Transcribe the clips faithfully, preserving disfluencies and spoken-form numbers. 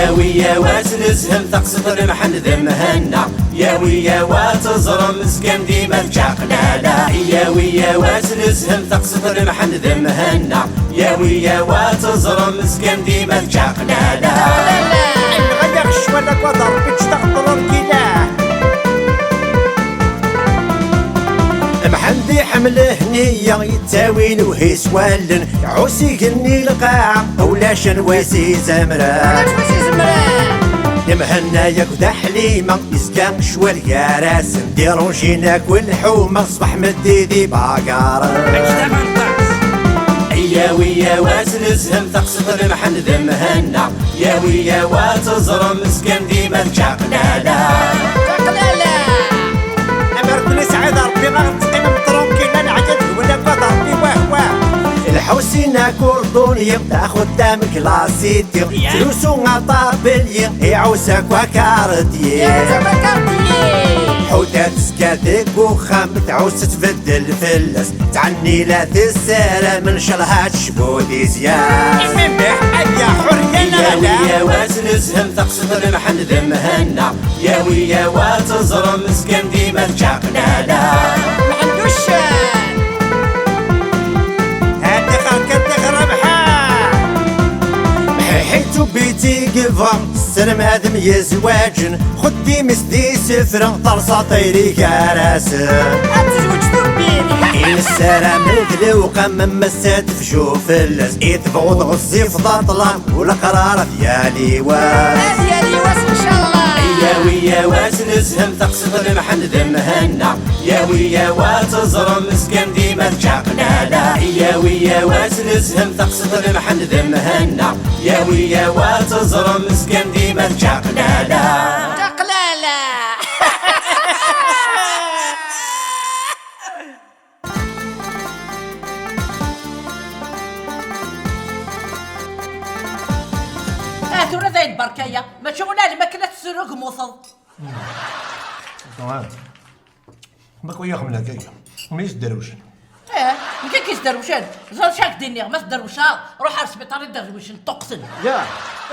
Yawi yawas nezhem taqsiṭ n Mḥend d Mhenna. Yawi yawas teẓrem zgan dima d čaqlala. Yawi yawas nezhem taqsiṭ n Mḥend d Mhenna. Yawi yawas teẓrem zgan dima d čaqlala. Nɣaya ccwal akked Rebbi ǧǧet-aɣ ṭṭrurkila. Mḥend iḥemmel Hniya, yettawi lewhi s wallen, iɛuss igenni lqaɛa, ulac anwa i s-izemren. Ulac anwa i s-izemren. Mhenna akked Ḥlima, yezga ccwal gar-asen, dirunjin akk lḥuma, ṣṣbeḥ meddi di bagaren. Yawi yawas nezhem taqsiṭ n Mḥend d Mhenna. Yawi yawas teẓrem zgan dima d čaqlala. Čaqlala. Amer kuni Sɛid Rebbi ad teqqimem tranquille, neɛya deg-wen akked Rebbi, wah, wah. Lḥusin akurduni, taxutam klasiti, ya, ttrusu aṭabelyi, iɛuss akk akarṭyi. Iɛuss akk akarṭyi. Ḥuda tezga deg uxxam, tɛuss tbeddel fell-as, tɛenni la tessaram, ncallah ad tecbu di zyan. Imimbeḥ, aya ḥurriya neɣ ala? Yawi yawas nezhem taqsiṭ n Mḥend d Mhenna. Yawi yawas teẓrem zgan dima d čaqlala. Mḥend uccen. Atixer, atixer, Mḥend. Mḥiḥi tubiti yebɣa, ssnem ad myezwaǧen, xeddim-is d isefra, terṣa tayri gar-asen. Ad tezweǧ tubbit. I nessaram d lewqam, am ass-a tefju fell-as, i tebɣuḍ ɣezzif d aṭlam, u leqrar ad yali wass. Ad yali wass, ncallah. Yawi yawas nezhem taqsiṭ n Mḥend d Mhenna. Yawi yawas teẓrem zgan dima d čaqlala. Yawi yawas nezhem taqsiṭ n Mḥend d Mhenna. Yawi yawas teẓrem zgan dima d čaqlala. Čaqlala. Ah, tura dayen berka-ya, mačči ula d lmakla tesrugmuteḍ. Ma kuya xemla kaya, mi yesderwcen. Eh, nekk i k-yesderwcen. Ẓer acu ak-d-nniɣ, ma tderwceḍ, ruḥ ar sbiṭar iderwicen ṭṭuqten. Ya,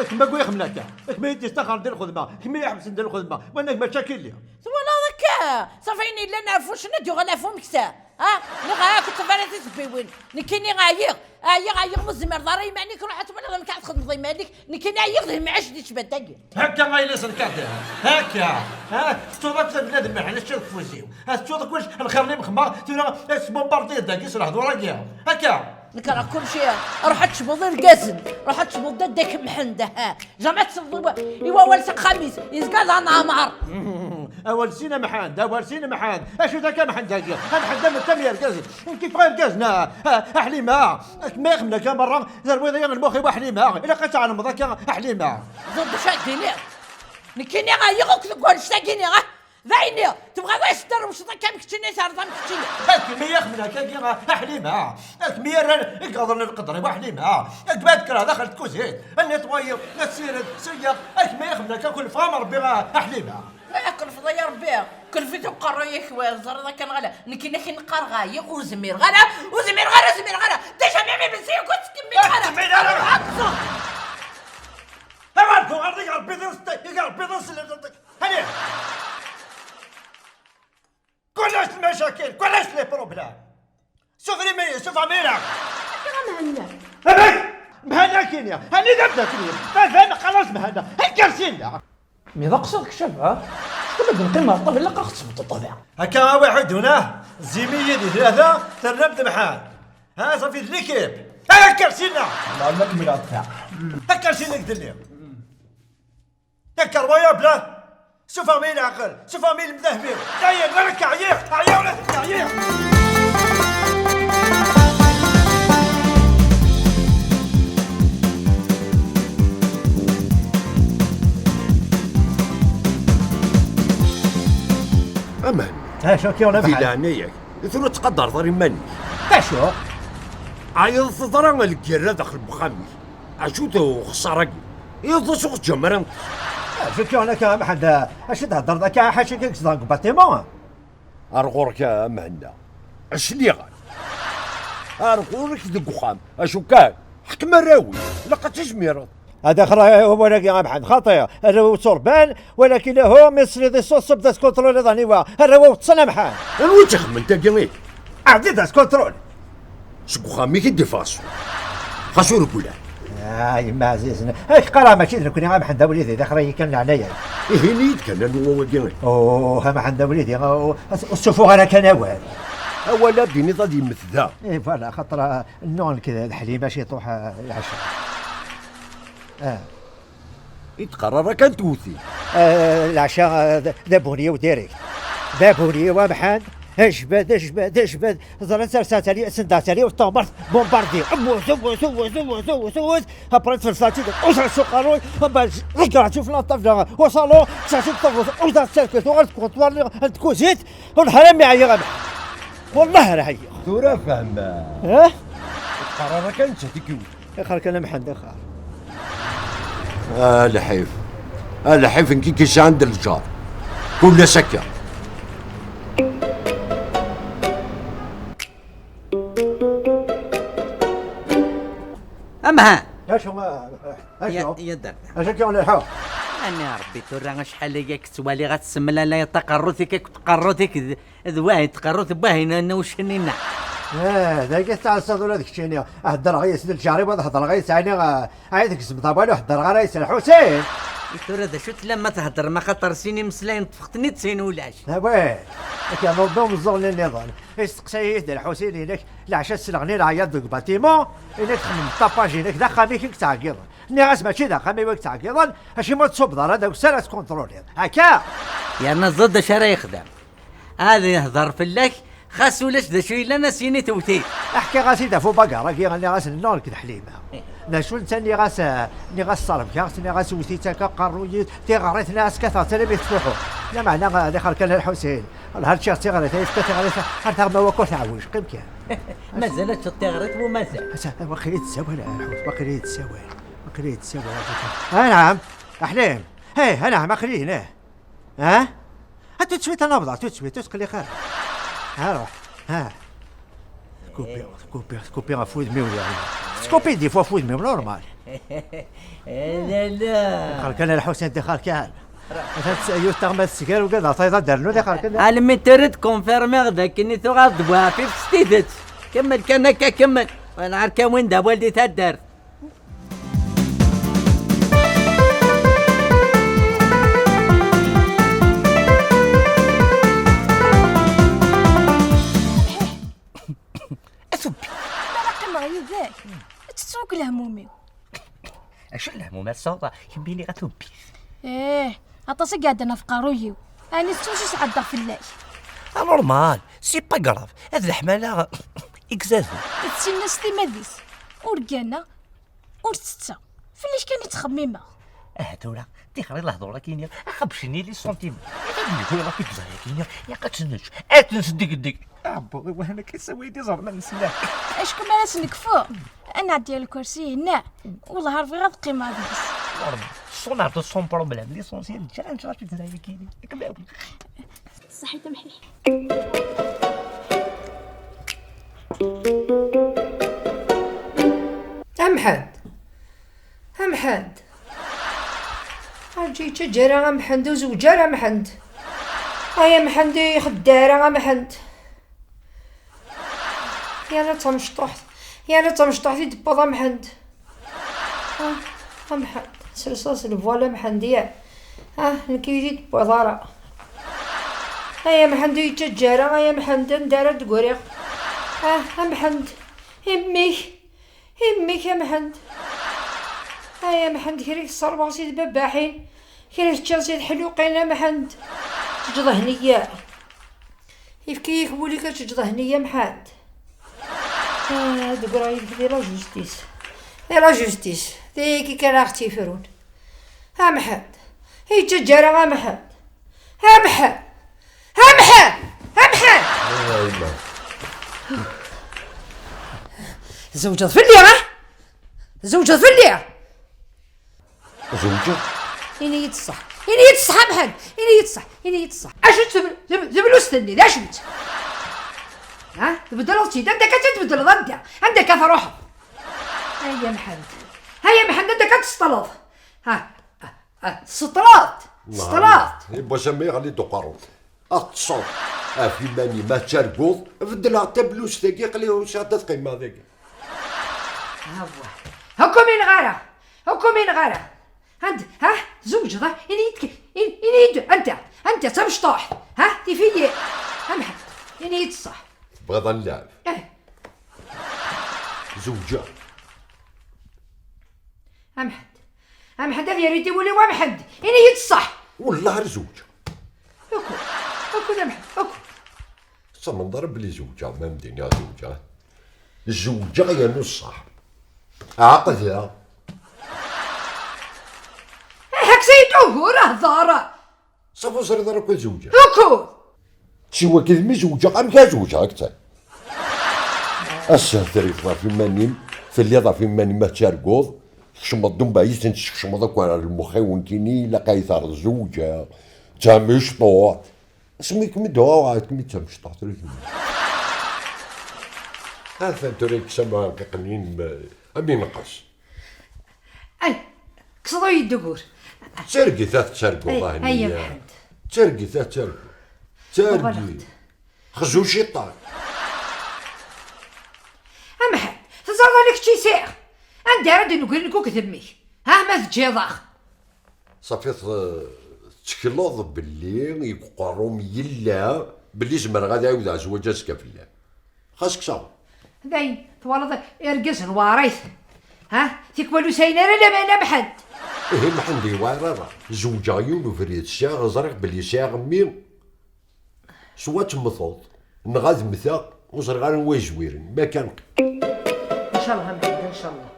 kemm akk ixemla akka. Kemm i d-yestaxren di lxedma, kemm i iḥebsen di lxedma, wanag mačči akka i lliɣ. Twalaḍ akka? Ṣafi ayen yellan ɣef uccen ad yuɣal ɣef umeksa. Ha? Niɣ akk ṭṭbara tizebbiwin. Nekkini ɛyiɣ. Ɛyiɣ, ɛyiɣ, ur zmireḍ ara iman-ik, ruḥ ad twaliḍ amek ad txedmeḍ iman-ik. Nekkini ɛyiɣ d lmeɛc di tecbant-agi. Hakka ay la s-nkaḍ. Hakka. Ha? Tettuḍ akk tabella d mmeḥna ččan ufus-iw. Ha, tettuḍ kullec lxir n imexma, tura tesbumbardiḍ dagi s lehdur-agi. Hakka. Nekk rah kulci, ruḥ ad tecbuḍ irgazen, ruḥ ad tecbuḍ dadda-k Mḥend, ha. Jamais tesleḍ i wa-, i wawal s axxam-is, yezga d aneɛmar. Awal sin a Mḥend, awal sin a Mḥend. Acu d akka Mḥend-agi? A Mḥend am tam yergazen. Nekk yeffeɣ irgazen, a, a, a Ḥlima. Akken ma ixemla akka merra, terwiḍ-iyi lmux-iw a Ḥlima. Ilaq ad tɛelmeḍ akka a Ḥlima. Ẓer d acu ad d-iniɣ. Nekkini ɛyiɣ akk deg wannect-agi-nni, ah. D ayen-nni, tebɣiḍ ad s-terwceḍ akka am keččini, terḍa am keččini. Akken ma ixemla akka a Ḥlima. Akken mi yerran iggaḍen n lqedr-iw a Ḥlima. Akken ma tekkreḍ daxel tkuzint. Ad netwayi, ad nessired, seyyeq. Akken ma ixemla akka kulfeɣ am Rebbi a, a Ḥlima. Ma ikelfeḍ ay Rebbi, kelf-it uqerruy-ik, wa teẓriḍ akken ɣala. Nekkini akken qqareɣ ɛyiɣ, ur zmireɣ ara, ur zmireɣ ara, ur zmireɣ ara. Déjà même imensi ur ttkemmileɣ ara. Ur ttkemmil ara. Ruḥ ad tẓer. Aman tuɣal deg Rebbi d, deg Rebbi d, hani. Kullec d lmacakil, kullec d les problèmes. Sufri-yi, sufeɣ-iyi. Akka a Mhenna. Amek? Mhenna kini, hani d amdakli. Baba neqqar-as Mhenna. Akker sinna. Mi d aqṣir kečč a baba. Tkemmel-d neqqim ɣer ṭṭabla, ilaq ad ɣ-tesbeddeḍ ṭṭabla. Akka a waḥid huna, zzim-iyi di tlata, ternam-d Mḥend. Ha, صافي d l'équipe. Akker sinna. Mɛellem ad kemmleɣ ddfeɛ. Akker sinna deg delli. Incroyable! Sufeɣ-iyi leɛqel, sufeɣ-iyi lemdaheb-iw. Dayen, wala akka ɛyiɣ, ɛyiɣ, wala akka ɛyiɣ. Aman. Acu akka, wala di bḥal? Leɛnaya-k, tura ttqadaret ara iman-ik. Acu? Ɛyiḍ teḍra lgirra daxel n uxxam-ik. Acu-t uxeṣṣar-agi? Iḍes ur teǧǧam ara. Acu-k akka a Mḥend? Acu theddreḍ akka ḥaca-k i yezedɣen deg ubaṭimu? Ar ɣur-k a Mhenna. Acliɣ. Ar ɣur-k deg uxxam. Acu kan? Ḥkem arraw-ik. Ilaq ad tizmireḍ. هذا خرا هو ولا كي غنحن خاطي، راهو تربان، ولكن هو مصري دي صوص بدا سكونترول هذا نيوا، راهو تصنع محال. انا وين تخمن تاكي؟ ايه، عندي دا سكونترول. سكو خامي كي دي فاسو. خاصو ركولا. آه، يما عزيزنا. هاك قرا ماشي نكوني غا محند وليدي، داخل راهي كان عليا. ايه، نيت كان هو وكي. اوه، ها محند وليدي، غا-، السفو غير كان اوال. اولا ديني ضاد يمثدا. ايه، فوالا، خاطر النون كذا الحليب باش يطوح، آه، العشاء. اه. يتقرر كان توثي. آه، العشاء، آه، د-، دابوني وديريكت. دابوني ومحند، اجبد، اجبد، اجبد. زرت سرسات علي، سندات علي، وطمرت، بومباردي. أبو، سو، سو، سو، سو، سو. أبرد فرساتي، وصل السوق الروي، أما رجعت شوف لانطاف، وصلوا، ساتي الطفل، وصل السيركل، وغلت كونتوار، عند كوزيت، والحرام يعيا غبي. والله راه عيا. ثورة فهمنا. ها؟ القرار كان تشتكي. اخر كان محند اخر. آه، الحيف. آه، الحيف نكي كيش عند الجار. كل سكة. أمها. اش هو؟ اش يا، هو؟ يا درنا. اش كيون الحال؟ أنا ربي ترى شحال هي كتوالي غتسمى لا، لا، تقرثك، تقرثك. ذ-، ذ-، واهي تقرث باهي، نا-، نا وش هنينا؟ اه، ذاك تاع الصدر هذاك الشيني. هضر غير سيد الجاري، وهذا هضر غير سعيني، آه، عيدك الزبطة، والو هضر غير يسال حسين. ترى ذا شو تلما تهضر، ما خاطر سيني مسلاين طفقتني تسين ولاش. ها واه. كان ربي ومزول النظام. يستقسى يهدى الحسين هناك، العشاء السلغني العياط دوك باتيمون، هناك تخمم طاباج هناك، ذا خامي كيك تعقيض. ني غاس ماشي ذا خامي ويك تعقيض، هاشي ما تصوب دار هذا وسال تكونترولي. هكا. يا نزد اش راه يخدم؟ هذا يهضر في اللك، خاص ولاش ذا شو الا ناسيني توتي. احكي غاسي دافو باكار، كي غني غاس النور كذا حليمه. لا شو نتا ني غاس، ني غاس صرف كاس، ني غاس وثيتا كقروي، تي غريت ناس كثر تلبي تفوحو. لا معنى غا-، اللي خلق لها الحسين. نهار تشيغ تيغري، تيفكا تيغري، هار تاغ ما وكو تعوج، قيم كان. مازال تشط تيغري ومازال. هسا، واقيلا يتساوى، لا، الحوت، واقيلا يتساوى. واقيلا يتساوى، يا جماعة. آه، نعم. أحلام. هي، آه، نعم، أخليه هنا. ها؟ ها، تو تسويت أنا بضع، تو تسويت، تو تقلي خير. ها، روح. ها. كوبي، كوبي، كوبي غا فود مي ولا. كوبي دي فوا فود مي، نورمال. لا، لا. خلك أنا الحسين دي خلك أنا. مثلا تسأيو تغمى السجال وكذا، طيب، دار له دي خلك أنا. الميتر تكونفيرمي غدا كني ثغا دبوا في ستيدت. كمل كان هكا، كمل. وانا عارف كان وين دا والدي تدار. أثبي. ما راه قمر يداك. تتسوق الهمومي. أشو الهموم الصوت؟ يميني غتوبي. إيه، أطاس قاعد أنا في قارويو. أنا ستوش سعد في الليل. آه، نورمال. سي با غراف. هاد الحمالة إكزازو. تسينا ستي ماديس. ورقانا. ورتتا. فلاش كان يتخمم؟ اه، تورا. تيخري الهضورة كينيا. أخبشني لي سونتيمون. غادي يقول لك يتزايا كينيا. يا قتنش. أتنس ديك ديك. أبو، وهنا كيسوي دي زعما نسينا. أشكون ما ناس نكفو؟ أنا عندي الكرسي هنا. والله عارف غير القيمة هذيك. نورمال. سون عرفتو سون بروبليم. ليسونسيال جا نشرب في الدراري كيني. كباوي. صحيت محيح. أمحد. أمحد. أجي تجرى أمحد وزوجر أمحد. أيا محد يخدارة أمحد. يا لا تمشطوح، يا لا تمشطوح في دبوضة محند. آه، آه، محند. سلسلة الفوالا محند، يا. آه، نكيدي دبوضة راه. آه، يا محند يتجارة، آه، يا محند ندارة دقوريغ. آه، آه، محند. يميك، يميك يا محند. آه، يا محند كريك الصربة سيد بباحين. كريك تشان سيد حلوقين يا محند. تجد هنيا. يفكيك بولي كتجد هنيا محاد. آه، هادوك راه يفكي لا جوستيس. إي لا جوستيس. ديكي كان أختي فرون. ها محاد. هي تجارة ها محاد. ها محاد. ها محاد. ها محاد. زوجة فلي، ها؟ زوجة فلي. زوجة؟ إني يتصح، إني يتصح محل، إني يتصح، إني يتصح. أش تب-، تب-، تبلو استني، لا شمت. ها؟ تبدل الشيء، عندك أنت تبدل ضدها، عندك أثر روحك. هيا محمد، هيا محمد، عندك ad tseṭṭleḍ. Ha, ha, ha, tseṭṭleḍ, tseṭṭleḍ. Yewwa Sami yeɣli-d uqerru. Ad teṭṭseḍ ɣef iman-im, ad targuḍ. Beddleɣ tablust-agi, aql-i usiɣ-d ad qqimeɣ dagi. Awah. Akk ur mineɣ ara. Akk ur mineɣ ara. Anda, ha? Zewǧeḍ, ha? Ini-yi-d k-, in-, ini-yi-d, anta? Anta? D tamecṭuḥt, ha? Tifili. A Mḥend, ini-yi-d ṣṣeḥ. Tebɣiḍ ad nlɛeb? Eh. Zewǧeɣ. A Mḥend. A Mḥend, ad yerr-it i wul-iw, a Mḥend. Ini-yi-d ṣṣeḥ. Wellah ar zewǧeɣ. Akk. Akk, a Mḥend, akk. Tettamneḍ ara belli zewǧeɣ, ma m-d-iniɣ zewǧeɣ? Zewǧeɣ yernu ṣṣeḥ. Ɛaqdeɣ. Eh, kkes-iyi-d ugur, hḍeṛ. Ṣafi ur teẓriḍ ara akk ad zewǧeɣ? Wukud? Siwa kid mi zewǧeɣ, amek ad zewǧeɣ akka? Ass-a terriḍ ɣef iman-im, telliḍ ɣef iman-im ad targuḍ, tkecmeḍ-d umbeɛd i ten-teskecmeḍ akk ar lmux-iw, nekkini ilaq ad yi-terreḍ zewǧeɣ, d tamecṭuḥt. Asmi kem-id-uɣeɣ, kem-id d tamecṭuḥt, tura kemm. Atan tura yekkes am, am ineqqes. Ay, kkseḍ-iyi-d ugur. D targit ad tettarguḍ, ay, a Hniya. Ay, a Mḥend. D targit ad tettarguḍ. D targit. Xzu ciṭan. A Mḥend, teẓriḍ ala kečč i sɛiɣ. Anda ara d-negri nekk akked mmi-k? Ha, ma teǧǧiḍ-aɣ. Safi t-, tettekleḍ belli deg uqerru-m yella belli zemreɣ ad ɛiwdeɣ zzwaǧ azekka fell-am. Xas kkseɣ. Dayen, twalaḍ irgazen weɛrit. Ha? Tikwal ur sɛin ara laman a Mḥend. Ihi Mḥend ur yewɛir ara. Zewǧeɣ yiwen ubrid, sɛiɣ, ẓriɣ belli sɛiɣ mmi. Swa ad temmteḍ, neɣ ad mmteɣ, ur ẓriɣ ara anwa yezwiren. Ma kan. Ncallah a Mḥend, ncallah.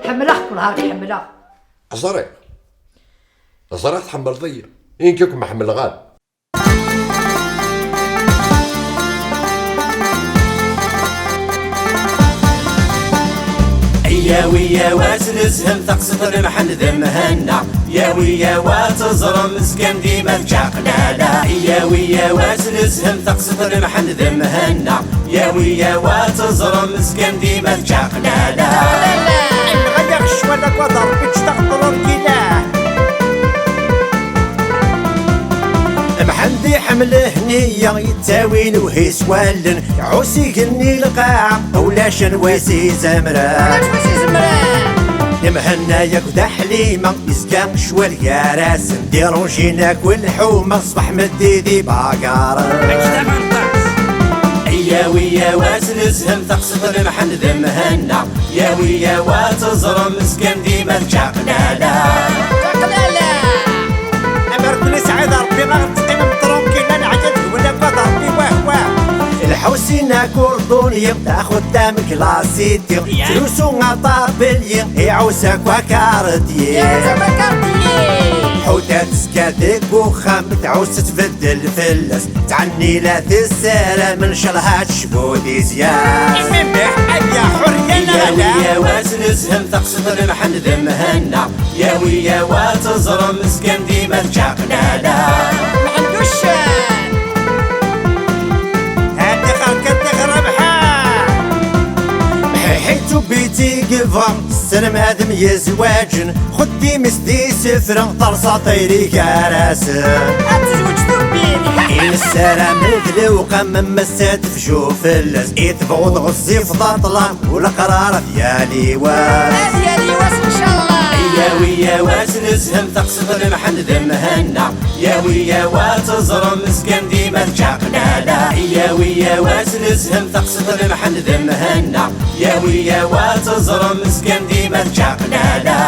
Ḥemmleɣ-k, wellah ḥemmleɣ. Ẓriɣ. Ẓriɣ tḥemmleḍ-iyi. Inka kem-ḥemmleɣ ara. Yawi yawa ad nezhem taqsiṭ n Mḥend d Mhenna. Yawi yawa ad teẓrem zgan dima d čaqlala. Yawi yawa ad nezhem taqsiṭ n Mḥend d Mhenna. Yawi yawa ad teẓrem zgan dima d čaqlala. Nɣaya ccwal akked Rebbi ǧǧet-aɣ ṭrurkila. Mḥend iḥemmel Hniya, yettawi lewhi s wallen, iɛuss igenni lqaɛa, ulac anwa i s-izemren. Ulac anwa i s-izemren. Mhenna yakk d Ḥlima, yezga ccwal gar-asen, dirunjin akk lḥuma, ṣbeḥ meddi d ibagaren. Yawi yawa ad nezhem taqsiṭ n Mḥend d Mhenna. Yawi yawa ad teẓrem zgan dima d čaqlala. Čaqlala! Amer ken-isɛid Rebbi, ad teqqimem tranquille, ad nɛedda deg-wen akked Rebbi, wah, wah. Lḥusin akurduni, taxutam klasiti, ya, trusu aṭabelyi, iɛuss akk akarḍyi. Iɛuss akk akarḍyi. Ḥuta tezga deg uxxam, tɛuss tbeddel fell-as. Tɛenni la tessaram, ncallah ad tecbu di zya. Imimbeḥ aya ḥurriya neɣ ala? Yawi yawa ad nezhem taqsiṭ n Mḥend d Mhenna. Yawi yawa ad teẓrem zgan dima d čaqlala. Mḥend uccen. Hadi xerka, hadi xerka, Mḥend. Mḥiḥi tubiti yebɣa, sselmadem yezwaǧen. Xeddim-is d isefra, terṣa tayri gar-asen. Ad tezweǧ tubbit. I nessaram d lewqam, am ass ad tefju fell-as. I tebɣuḍ ɣezzif d aṭlam, u leqrar ad yali wass. Ad yali wass, ncallah. Yawi yawa ad nezhem taqsiṭ n Mḥend d Mhenna. Yawi yawa ad teẓrem zgan dima d čaqlala. Yawi yawa ad nezhem taqsiṭ n Mḥend d Mhenna. Yawi yawa ad teẓrem zgan dima d čaqlala.